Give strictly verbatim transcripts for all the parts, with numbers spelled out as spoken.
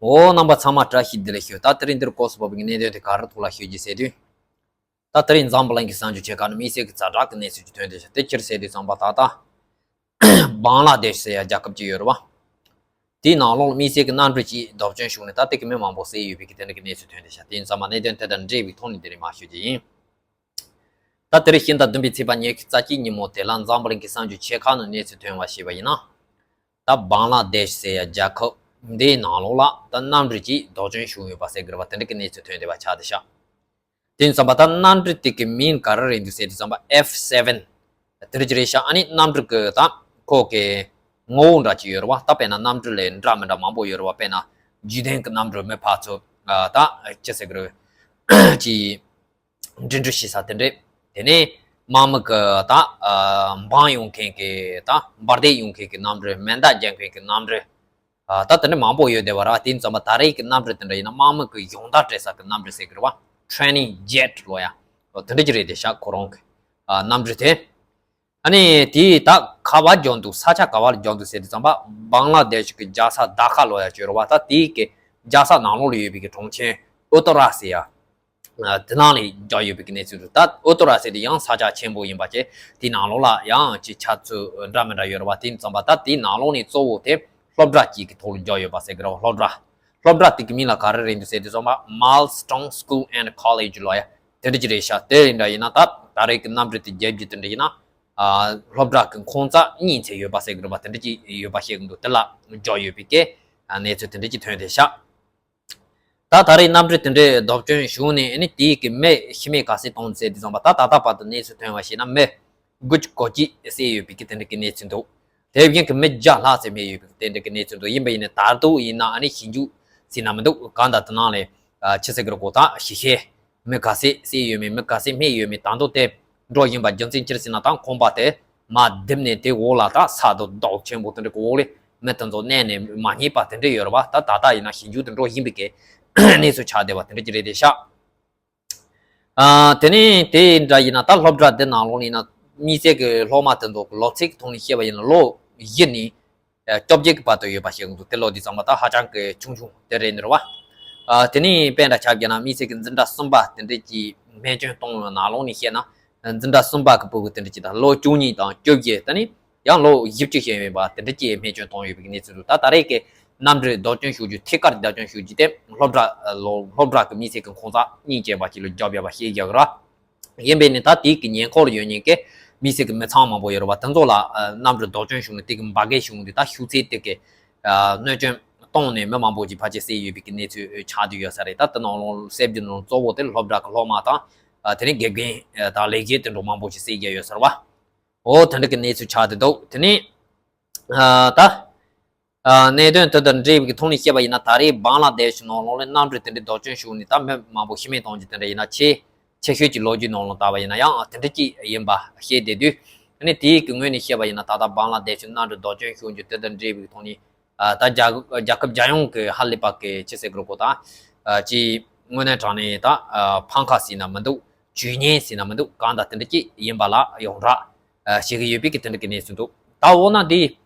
འོ། རྣམ་པ་ཚང་མ་བཀྲ་ཤིས་བདེ་ལེགས་ཞུ། ད་དེ་རིང་འདིར་སྐོར་སུ་བབས་པའི་གནད་དོན་དེ་ག་རེ་ཐོག་ལ་ཞུ་རྒྱུ་ཟེར་དུས། ད་དེ་རིང་འཛམ་བུ་གླིང་གི་གསར་འགྱུར་ཆེ་ཁག་ནས་དམིགས་བསལ་གྱི་ཛ་དྲག་གི་གནས་ཚུལ་ཅིག་ཐོན་བསྡད་ཤག་དེ་ཅི་རེད་ཟེར་དུས་ཙམ་པ། ད་ལྟ་བང་ལ་དེཤ་ཟེར་ཡ་རྒྱལ་ཁབ་ཅིག་ཡོད་རེད་བ། དེའི་ནང་ལོགས་ལ་དམིགས་བསལ་གྱི་གནམ་གྲུ་ཅིག་བཟློག་སྐྱོན་བྱུང་ནས་ད་ལྟ་གི་མི་མང་པོ་བསད་ཡོད་པའི་གི་དེ་འདྲ་གི་གནས་ཚུལ་ཐོན་བསྡད་ཤག་དེ་ཡིན་ཙང་མ་གནད་དོན་དེ་དང་འབྲེལ་བའི་ཐོག་ནས་དེ་རིང་མར་ཞུ་རྒྱུ་ཡིན། ད་དེ་རིང་ཕྱི་ཟླ་བདུན་པའི་ཚེས་པ་ཉི་ཤུ་རྩ་གཅིག་ཉིན་མོ་དེ་ལ་འཛམ་བུ་གླིང་གི་གསར་འགྱུར་ཆེ་ཁག་ནང་གནས་ཚུལ་ཐོན་པ་ཞིག་པ་ཡིན་ན། ད་བང་ལ་དེཤ་ཟེར་ཡ་རྒྱལ་ཁབ་འདིའི་ནང་ལོགས་ལ་ད་གནམ་གྲུ་ཅིག་བཟློག་སྐྱོན་བྱུང་ཡོད་པ་ཟེར་གི་རེད་བ། དེ་འདྲ་གི་གནས་ཚུལ་ཐོན་བསྡད་པ་ཆགས་བསྡད་ཤག་དེ་ཡིན་ཙང་མ་ད་གནམ་གྲུ་དེ་གི་མིང་ག་རེ་རེད་འདུག་ཟེར་དུས་ཙམ་པ་ཨེཕ་སེ་ཝེན་དེ་འདྲ་ཅིག་རེད་ཤག་ཨ་ནི་གནམ་གྲུ་གི་ད་ཁོ་གི་ངོ་བོ་འདྲ་ཅིག་ཡོད་རེད་བ། ད་དཔེར་ན་གནམ་གྲུ་ལས་འདྲ་མི་འདྲ་མང་པོ་ཡོད་རེད་བ། དཔེར་ན་བརྒྱུད་ལྡན་གྱི་གནམ་གྲུ་མི་ཕར་ཚུར་ད་ཅི་ཟེར་གི་རེད། ཅིག་འགྲིམ་འགྲུལ་བྱེད་ས་དེ་འདྲས། དེ་ནས་དམག་མི་གི་ད་འབངས་ཡོང་མཁན་གྱི་ད་འབར་མདེལ་ཡོང་མཁན་གྱི་གནམ་གྲུ། མེ་མདའ་རྒྱག་མཁན་གྱི་གནམ་གྲུ། ད་དེ་འདྲ་མང་པོ་ཡོད་བསྡད་པ་ར། དེ་ཡིན་ཙང་མ་ད་རེས་ཀྱི་གནམ་གྲུ་དེ་འདྲ་ཡིན་ན་དམག་མི་གི་ཡོང་བསྡད་སྤྲད་ས་གི་གནམ་གྲུ་ཟེར་གི་རེད་བ། ཊེ་རེ་ནིང་ཇེཊ་ལོ་ཡ། དེ་འདྲ་ཅིག་རེད་བསྡད་ཤག་ཁོ་རང་གི་གནམ་གྲུ་དེ། ཨ་ནི་དེའི་ད་ག་བ་འགྲོ་འདུག་ས་ཆ་ག་བ་ལ་འགྲོ་འདུག་ཟེར་དུས་ཙམ་པ་བང་ལ་དེཤ་གི་རྒྱལ་ས་ཌ་ཁ་ལོ་ཡ་ཅིག་ཡོད་རེད་བ། ད་དེའི་གི་རྒྱལ་ས་ནང་ལོགས་ལ་ཡོད་པའི་གི་གྲོང་ཁྱེར་ཨུ་ཏོ་ར་ཟེར་ཡ། དེ་ནང་ལ་རྒྱག་ཡོད་པའི་གི་གནས་ཚུལ་འདུག་ད་ཨོ་ཏོ་ར་ཟེར་དེ་ཡང་ས་ཆ་ཆེན་པོ་ཡིན་པ་བྱས། དེའི་ནང་ལོགས་ལ་ཡང་ཅིག་ཆགས་ཚུལ་འདྲ་མི་འདྲ་ཡོད་རེད་བ། དེ་ཡིན་ཙང་པ་ད་དེའི་ནང་ལོགས་ནས་གཙོ་བོ་དེ་སློབ་གྲྭ་གཅིག་གི་ཐོག་ལ་རྒྱག་ཡོད་པ་ཟེར་གི་རེད་བ། སློབ་གྲྭ། སློབ་གྲྭ་དེ་གི་མིང་ལ་ག་རེ་རེད་འདུག་ཟེར་དུས་ཙམ་པ་Milestone School and College་ལོ་ཡ། དེ་འདྲ་ཅིག་རེད་ཤག་དེ་འདྲ་ཡིན་ན་ད་ད་རེས་ཀྱི་གནམ་གྲུ་དེ་རྒྱབ་རྒྱུ་དེ་འདྲ་ཡིན་ན། སློབ་གྲྭ་གི་ཁོང་རྩ་གཉིས་ཚད་ཡོད་པ་ཟེར་གི་རེད་བ། དེ་འདྲ་ཅིག་ཡོད་པ་བཤད་གི་འདུག་དེ་ལ་རྒྱག་ཡོད་པའི་གི་གནས་ ཚུལ་དེ་འདྲ་ཅིག་ཐོན་བསྡད་ཤག་ད་ད་རེས་གནམ་གྲུ་དེ་འདྲའི་བཟློག་སྐྱོན་བྱུང་ནས་ཨ་ནི་དེའི་གི་མི་ཤི་རྨས་ག་ཚད་བཏང་ཟེར་དུས་ཙམ་པ། ད་ད་ལྟ་བར་དུ་གནས་ཚུལ་ཐོན་པ་བྱས་ན་མི་དགུ་བཅུ་གོ་གཅིག་བསད་ཡོད་པའི་གི་དེ་འདྲ་གི་གནས་ཚུལ་འདུག་དེ་བཞིན་གི་མི་བརྒྱ་ལྷག་ཙམ་རྨས་ཡོད་པའི་གི་དེ་འདྲ་གི་གནས་ཚུལ་འདུག་ཡིན་པ་ཡིན་ནའི་ད་དུང་ཡིན་ན་ཨ་ནི་ཞིབ་འཇུག་ཟེར་ན་མི་འདུག་གང་ལྟར་དེ་ནང་ལས་ཅི་ཟེར་གི་རེད་གོ་ད་ཞིབ་བཤེར། མི་ག་ཚད་བསད་ཡོད་མེད། མི་ག་ཚད་རྨས་ཡོད་མེད། ད་དུང་དེ་འགྲོ་བཞིན་པ་རྒྱུ་མཚན་ཅི་རེད་ཟེར་ན། ད་ཁང་པ་དེ་མར་རྡིབ་ནས་དེ་འོག་ལ་ད་ས་རྡོ་རྡོ་ཆེན་པོ་དེ་འདྲ་གི་འོག་ལ་མི་དེ་ཚོ་མནན་ནས་མ་རྙེད་པ་དེ་འདྲ་ཡོད་རེད་བ། ད་ད་ལྟ་ཡིན་ན་ཞིབ་འཇུག་དེ་འགྲོ་བཞིན་པའི་གི་གནས་ཚུལ་ཆགས་བསྡད་པ་དེ་འདྲ་ཅིག་རེད་བསྡད་ཤག་ཨ་དེ་ནས་དེ་འདྲ་ཡིན་ན་ད་སློབ་གྲྭ་དེ་ནང་ལོགས་ནས་ཡིན་ན་དམིགས་བསལ་གྱི་སློབ་མ་དེ་ཚོ་གི་ལོ་ཚད་ཀྱི་ཐོག་ནས་བཤད་པ་ཡིན་ན་ལོ་བཞི་ནས་བཅོ་བརྒྱད་ཀྱི་བར་དུ་ཡོད་པ་བཤད་གི་འདུག་དེ་ལོ་དེ་ཚང་མ་ད་ཧ་ཅང་གི་ཆུང་ཆུང་དེ་རེད་ནི་རེད་བ། ཨ་དེ་ནས་དཔེ་འདྲ་ཆ་བཞག་ན་དམིགས་བསལ་གྱི་འཛིན་གྲྭ་གསུམ་པ་དེ་འདྲས་ཀྱི་རྨས་སྐྱོན་གཏོང་བའི་ནང་ལོགས་ནས་བཤད་ན། འཛིན་གྲྭ་གསུམ་པ་གི་ཕྲུ་གུ་དེ་འདྲས་ཀྱི་ད་ལོ་བཅུ་གཉིས་དང་བཅོ་བརྒྱད་དེ་ནས་ཡང་ལོ་བཞི་བཅུ་ཞིག་ཡོད་པ་དེ་འདྲ་ཅིག་རྨས་སྐྱོན་བཏང་ཡོད་པའི་གནས་ཚུལ་འདུག་ད་ད་རེས་ཀྱི་གནམ་གྲུ་བཟློག་སྐྱོན་ཞུ་རྒྱུ། ཐད་ཀར་བཟློག་སྐྱོན་ཞུ་རྒྱུ་དེ་སློབ་གྲྭ་ལོ་སློབ་གྲྭ་གི་དམིགས་བསལ་གྱི་ཁོང་ཚ་གཉིས་བཅས་པ་ཅིག་ལ་རྒྱབ་ཡོད་པ་ཤེས་རྒྱུ་ར། ཡིན་པས་ནི་ད་དེའི་གི་ཉེ་འཁོར་ཡོད་མཁན་གྱི་དམིགས་བསལ་གྱི་མི་ཚང་མང་པོ་ཡོད་རེད་བ། དེ་ཚོ་ལ་གནམ་གྲུ་བཟློག་སྐྱོན་བྱུང་ནས་དེ་གི་འབར་གས་བྱུང་དུས་ད་ཤུགས་ཚད་དེ་གི་གནོད་སྐྱོན་བཏང་ནས་མི་མང་པོ་ཅིག་ཕལ་ཆེར་བསད་ཡོད་པའི་གི་གནས་ཚུལ་ཆགས་བསྡད་ཡོད་ས་རེད། ད་དེ་ནང་ལོགས་བསད་རྒྱུ་ནང་གཙོ་བོ་དེ་སློབ་གྲྭ་གི་སློབ་མ་དང་། དེ་ནས་དགེ་རྒན་དང་ལས་བྱེད་དེ་འདྲ་མང་པོ་ཅིག་བསད་རྒྱུ་ཡོད་ས་རེད་བ། འོ་དེ་འདྲ་གི་གནས་ཚུལ་ཆགས་བསྡད་འདུག་དེ་ནས་ད། གནད་དོན་དེ་དང་འབྲེལ་བའི་ཐོག་ནས་བཤད་པ་ཡིན་ན། ད་རེས་བང་ལ་དེཤ་ནང་ལོགས་ལ་གནམ་གྲུ་དེ་འདྲའི་བཟློག་སྐྱོན་བྱུང་ནས་ད་མི་མང་པོ་ཤི་རྨས་གཏོང་རྒྱུ་དེ་འདྲ་ཡིན་ན་ཆེས་ཆེ་ཤོས་ཀྱི་ལོ་རྒྱུས་ནང་ལ་བལྟས་པ་ཡིན་ན་ཡང་དེ་འདྲ་ཅིག་ཡིན་པ་བཤད་བསྡད་དུས། ཨ་ནི་དེའི་གི་ངོས་ནས་བཤད་པ་ཡིན་ན་ད་ལྟ་བང་ལ་དེཤ་གནམ་གྲུ་བཟློག་སྐྱོན་བྱུང་རྒྱུ་དེ་དང་འབྲེལ་བའི་ཐོག་ནས་ད་རྒྱ་རྒྱལ་ཁབ་རྒྱལ་ཡོངས་ཀྱི་ཧ་ལས་པ་གི་ཅི་ཟེར་གི་རེད་གོ་ད་ཅིག་དངོས་གནས་དྲང་གནས་ད་ཕམ་ཁ་ཟེར་ན་མི་འདུག་ཇུས་ཉེས་ཟེར་ན་མི་འདུག་གང་ལྟར་དེ་འདྲ་ཅིག་ཡིན་པ་ལ་ཡོངས་གྲགས་བྱེད་ཀྱི་ཡོད་པའི་གི་དེ་འདྲ་གི་གནས་ཚུལ་འདུག་ད་འོ་ན་འདི་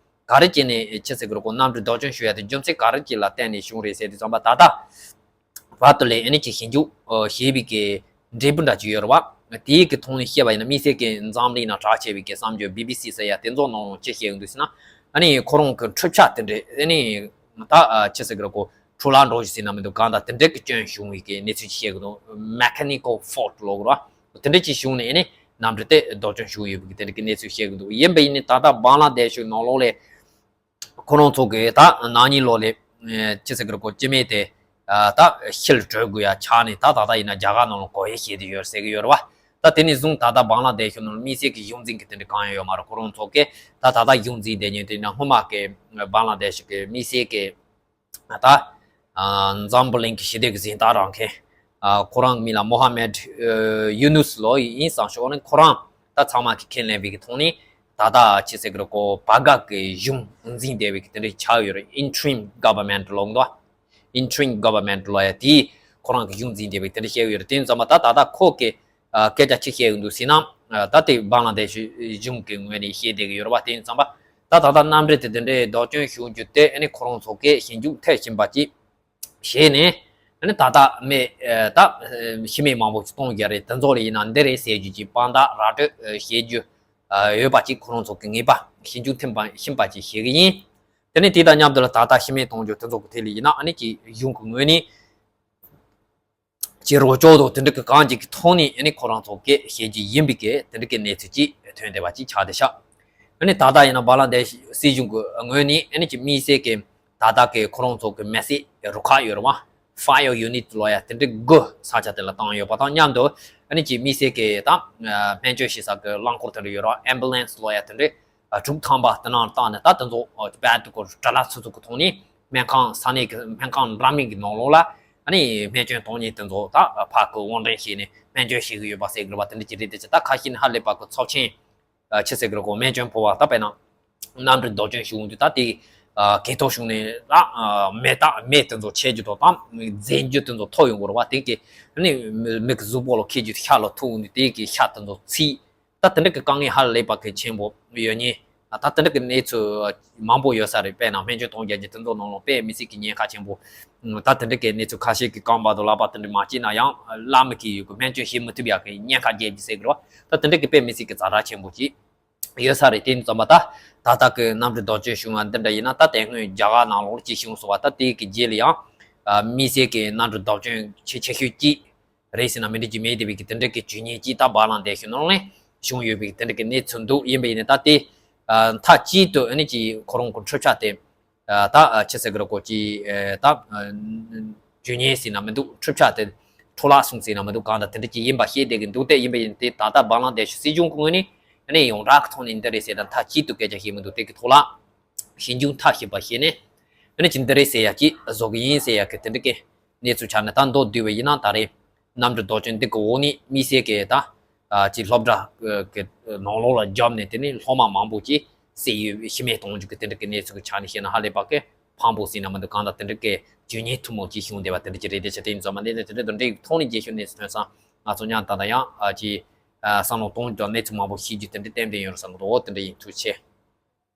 ག་རེ་བྱས་ནས་ཅི་ཟེར་གི་རེད་གོ་གནམ་གྲུ་བཟློག་སྐྱོན་ཞུ་ཡ་དེ་རྒྱུ་མཚན་ག་རེ་ཅིག་ལ་བརྟེན་ནས་བྱུང་རེད་ཟེར་དུས་ཙམ་པ། ད་ལྟ་བར་དུ་ལས་ཨ་ནི་ཅིག་ཞིབ་འཇུག་བྱས་པའི་གི་འབྲས་བུ་འདྲ་ཅིག་ཡོད་རེད་བ། དེའི་གི་ཐོག་ནས་བཤད་པ་ཡིན་ན་དམིགས་བསལ་གི་འཛམ་གླིང་ནང་གྲགས་ཆེ་བའི་གི་གསར་འགྱུར་བི་བི་སི་ཟེར་ཡ་དེ་ཚོ་ནང་ལ་ཅི་བཤད་ཡོང་དུས་ཟེར་ན། ཨ་ནི་ཁོ་རང་གི་འཕྲུལ་ཆས་དེ་འདྲས་ཨ་ནི་ད་ཅི་ཟེར་གི་རེད་གོ་འཕྲུལ་ལ་འགྲོ་ཞིག་ཟེར་ན་མི་འདུག་གང་ལྟར་དེ་འདྲས་ཀྱི་སྐྱོན་བྱུང་བའི་གི་གནས་ཚུལ་ཅིག་བཤད་གི་འདུག་མེ་ཁ་ནི་ཀལ་ཕོལ་ལབ་དགོས་རེད་བ། དེ་འདྲས་ཅིག་བྱུང་ནས་ཨ་ནི་གནམ་གྲུ་དེ་བཟློག་སྐྱོན་བྱུང་ཡོད་པའི་གི་དེ་འདྲས་ཀྱི་གནས་ཚུལ་བཤད་གི་འདུག་ཡིན་པ་ཡིན་ནའི་ད་ལྟ་བང་ལ་དེ་ཤ་ནང་ལོགས་ལ་ཁོ་རང་ཚོ་གི་ད་ནག་ཉེས་ལོག་ལ་ཅི་ཟེར་གི་རེད་གོ་སྐྱེ་དམན་དེ་ད་ཤི་ལ་བྲོས་དགོས་ཡ་ཆགས་ནས་ད་ད་ལྟ་ཡིན་ན་རྒྱ་གར་ནང་ལ་ཁོ་ཡ་བཤད་དེ་ཡོད་ཟེར་གི་ཡོད་རེད་བ། ད་དེ་ནས་བཟུང་ད་ལྟ་བང་ལ་དེ་ཤ་ནང་ལ་དམིགས་བསལ་གི་གཞུང་འཛིན་གི་དེ་འདྲས་གང་ཡང་ཡོད་མ་རེད། ཁོ་རང་ཚོ་གི་ད་ད་ལྟ་གཞུང་འཛིན་བསྡད་མཁན་དེ་ཡིན་ན་སྔོན་མ་གི་བང་ལ་དེ་ཤ་གི་དམིགས་བསལ་གི་ད་འཛམ་བུ་གླིང་གི་ཞི་བདེ་གི་གཟེངས་རྟགས་རག་མཁན། ཁོ་རང་གི་མིང་ལ་མོ་ཧ་མེད་ཡུ་ནུས་ལོ་ཡིན་བསམ་ཤོག་ནི་ཁོ་རང་ད་ཚང་མ་གི་ཁས་ལེན་པའི་གི་ཐོག་ནས་ད་ལྟ་ཅི་ཟེར་གི་རེད་གོ་བར་བརྒལ་གི་གཞུང་འཛིན་བསྡད་པའི་གི་དེ་འདྲས་ཆགས་ཡོད་རེད། Interim Government་ལབ་འདུག Interim Government་ལབ་ཡ་དེ་ཁོ་རང་གི་གཞུང་འཛིན་བསྡད་པའི་དེ་འདྲས་བཤད་ཡོད་རེད། དེ་ཡིན་ཙང་མ་ད་ད་ལྟ་ཁོ་གི་སྐད་ཆ་ཅིག་བཤད་ཡོང་དུས་ཟེར་ན། ད་དེ་བང་ལ་དེ་ཤ་གཞུང་གི་ངོས་ནས་བཤད་བསྡད་ཀྱི་ཡོད་རེད་བ། དེ་ཡིན་ཙང་པ་ད་ད་ལྟ་གནམ་གྲུ་དེ་དེ་འདྲའི་བཟློག་སྐྱོན་བྱུང་རྒྱུ་དེ་ཨ་ནི་ཁོ་རང་ཚོ་གིས་ཞིབ་འཇུག་ཐེབས་བཞིན་པ་ཅིག་ བྱས་ནས་ཨ་ནི་ད་ལྟ་མི་ད་ཤི་རྨས་མང་པོ་ཞིག་གཏོང་རྒྱུ་རེད། དེ་ཚོ་ལ་ཡིན་ན་འདི་རེད་ཟེར་རྒྱུ་ཅིག་དཔང་རྟགས་ར་སྤྲོད་བྱེད་རྒྱུ་ཡོད་པ་ཅིག་ཁོ་རང་ཚོ་གི་ངེས་པ་ཞིབ་འཇུག་ཐིམ་པ་ཤིན་པ་ཅིག་བྱེད་ཀྱི་ཡིན། དེ་ནས་དེ་དང་མཉམ་དུ་ལ་ད་ལྟ་ཤི་རྨས་གཏོང་རྒྱུ་དེ་ཚོ་གི་ཐད་ལ་ཡིན་ན་ཨ་ནི་ཅིག་གཞུང་གི་ངོས་ནས་ཅིག་རོགས་སྐྱོར་དང་དེ་འདྲ་གི་གང་ཅིག་གི་ཐོག་ནས་ཨ་ནི་ཁོ་རང་ཚོ་གི་བྱེད་ཀྱི་ཡིན་པའི་གི་དེ་འདྲ་གི་གནས་ཚུལ་ཅིག་ཐོན་བསྡད་པ་ཅིག་ཆགས་བསྡད་ཤག་ཨ་ནི་ད་ལྟ་ཡིན་ན་བ་ལང་དེ་སྲིད་གཞུང་གི་ངོས་ནས་ཨ་ནི་ཅིག་དམིགས་བསལ་གི་ད་ལྟ་གི་ཁོ་རང་ཚོ་གི་མེ་སྲེག་རུ་ཁག་ཡོད་རེད་བ། Fire Unit ལབ་ཡ་དེ་འདྲ་དགུ་ས་ཆ་དེ་ལ་བཏང་ཡོད་པ་དང་མཉམ་དུ་ཨ་ནི་ཅིག་དམིགས་བསལ་གི་ད་སྨན་བཅོས་བྱེད་ས་གི་རླངས་འཁོར་དེ་འདྲ་ཡོད་རེད་བ། Ambulance ལབ་ཡ་དེ་འདྲ་དྲུག་ཐམ་པ་དེ་ནང་བཏང་ནས་ད་དེ་ཚོ་རྦད་དེ་ཁོ་གྲྭ་ལ་ཚོ་ཚོ་གི་ཐོག་ནས་སྨན་ཁང་ས་གནས་ཀྱི་སྨན་ཁང་འདྲ་མིན་གྱི་ནང་ལོགས་ལ་ཨ་ནི་སྨན་སྐྱོན་གཏོང་མཁན་དེ་ཚོ་ད་ཕར་གི་དབོར་འདྲེན་བྱས་ནས་སྨན་བཅོས་བྱེད་ཀྱི་ཡོད་པ་ཟེར་གི་རེད་བ། དེ་འདྲ་ཅིག་རེད་དེ་ཅི་ད་ཁ་ཤས་ནི་ཧ་ལས་པ་གི་ཚབས་ཆེན་ཆི་ཟེར་གི་རེད་གོ། སྨན་སྐྱོན་ཕོག་པ་ད་དཔེར་ན་གནམ་གྲུ་བརྡབ་སྐྱོན་བྱུང་དུས་ད་དེ་གས་ཐོག་བྱུང་ནས་ད་མེ་ད་མེ་དེ་ཚོ་ཆད་རྒྱུ་དང་ད་རྫས་འགྱུར་དེ་ཚོ་ཐོབ་ཡོང་གི་རེད་བ། དེ་གས་ཨ་ནི་མི་གི་གཟུགས་པོ་ལ་འཁེལ་རྒྱུ་ཤ་ལ་ཐུག་འོང་དུས་དེ་གས་ཤ་དེ་ཚོ་ཚིག་ད་དེ་འདྲ་གི་དཀའ་ངལ་ཧ་ལས་པ་གི་ཆེན་པོ་ཡོད་ཉེ། ད་དེ་འདྲ་གི་གནས་ཚུལ་མང་པོ་ཡོད་ས་རེད། དཔེར་ན་སྨན་བཅོས་གཏོང་རྒྱུ་གི་དེ་ཚོ་ནང་ལ་དཔེ་མི་སྲིད་ཀྱི་ཉེན་ཁ་ཆེན་པོ། ད་དེ་འདྲ་གི་གནས་ཚུལ་ཁ་ཤས་ཀྱི་རྐང་པ་དང་ལག་པ་དེ་འདྲ་མ་བཅད་ན་ཡང་བླ་མ་གིས་ཡོད་གི་སྨན་བཅོས་བྱེད་མི་ཐུབ་ཡག་གི་ཉེན་ཁ་རྒྱབ་ཀྱི་ཟེར་གི་རེད་བ། ད་དེ་འདྲ་གི་དཔེ་མི་སྲིད་ཀྱི་ཛ་དྲག་ཆེན་པོ་ཅིག་ཡོད་ས་རེད། དེ་ཙམ་པ་ད་ད་ལྟ་གི་གནམ་གྲུ་བརྡབ་སྐྱོན་བྱུང་བ་འདི་འདྲ་ཡིན་ན་ད་དེ་སྔོན་རྒྱ་གར་ནང་ལོགས་ཅིག་བྱུང་སོང་བ། ད་དེ་གི་རྗེས་ལ་ཡང་དམིགས་བསལ་གྱི་གནམ་གྲུ་བརྡབ་སྐྱོན་ཆེ་ཆེ་ཤོས་ཀྱིས། རེད་ཟེར་ན་མི་འགྲིག་རྒྱུ་མེད་བསྡད་པའི་གི་དེ་འདྲ་གི་ཇུས་ཉེས་ཅིག་ད་བ་ལང་དེ་ཤོད་ནང་ནས་བྱུང་ཡོད་པའི་གི་དེ་འདྲ་གི་གནས་ཚུལ་འདུག་ཡིན་པ་ཡིན་ནའི་ད་དེ་མཐའ་གཅིག་ཏུ་ཨ་ནི་ཅིག་ཁོ་རང་གི་འཁྲུག་ཆ་དེ་ད་ཆི་ཟེར་གི་རེད་གོ་ཅིག་ད་ཇུས་ཉེས་ཟེར་ན་མི་འདུག་འཁྲུག་ཆ་དེ་འཕྲོ་བརླག་སོང་ཟེར་ན་མི་འདུག་གང་ལྟར་དེ་འདྲ་ཅིག་ཡིན་པ་ཤེས་བསྡད་གི་འདུག་དེ་ཡིན་པ་ཡིན་དེ་ད་ལྟ་བ་ལང་དེ་ཤོད་སྲིད་གཞུང་གི་ངོས་ནས་ཨ་ནི་ཡོངས་གྲགས་ཀྱི་ཐོག་ནས་འདི་རེད་ཟེར་ད་མཐའ་གཅིག་ཏུ་སྐད་ཆ་བཤད་མི་འདུག་དེ་གི་ཐོག་ལ། ཞིབ་འཇུག་མཐའ་གཅིག་པ་བྱས་ནས་ཨ་ནི་ཅིག་འདི་རེད་ཟེར་ཡ་ཅིག་བཟོ་གི་ཡིན་ཟེར་ཡ་གི་དེ་འདྲ་གི་གནས་ཚུལ་ཆགས་ནས་ད་མདོར་བསྡུས་པ་ཡིན་ན་ད་རེས་གནམ་གྲུ་རྡོ་རྐྱེན་འདི་གི་འོག་ནས་དམིགས་བསལ་གི་ད་ཅིག་སློབ་གྲྭ་གི་ནང་ལོགས་ལ་བརྒྱབ་ནས་དེ་ནས་སློབ་མ་མང་པོ་ཅིག་བསད་ཡོད་ཤི་རྨས་གཏོང་རྒྱུ་གི་དེ་འདྲ་གི་གནས་ཚུལ་གི་ཆ་ནས་བཤད་ན་ཧ་ལས་པ་གི་ཕངས་པོ་ཟེར་ན་མི་འདུག་གང་ལྟར་དེ་འདྲ་གི་ཇུས་ཉེས་ཐུན་མོང་ཅིག་བྱུང་བསྡད་པ་དེ་འདྲ་ཅིག་རེད། དེ་ཆ་དེ་ཡིན་ཙང་མ་ནས་དེ་འདྲ་དེ་འདྲའི་ཐོག་ནས་རྒྱལ་ཤོད་གནས་ཚུལ་ཐོན་ཙང་ང་ཚོ་ཉན་ད་ད་ཡང་ཅིག་བསམ་བློ་གཏོང་རྒྱུ་གནས་ཚུལ་མང་པོ་ཤེས་རྒྱུ་དེ་འདྲ་ཏན་ཏན་ཡོད་རེད་བསམ་གི་འདུག་འོ་དེ་འདྲ་ཡིན། ཐུགས་རྗེ་ཆེ།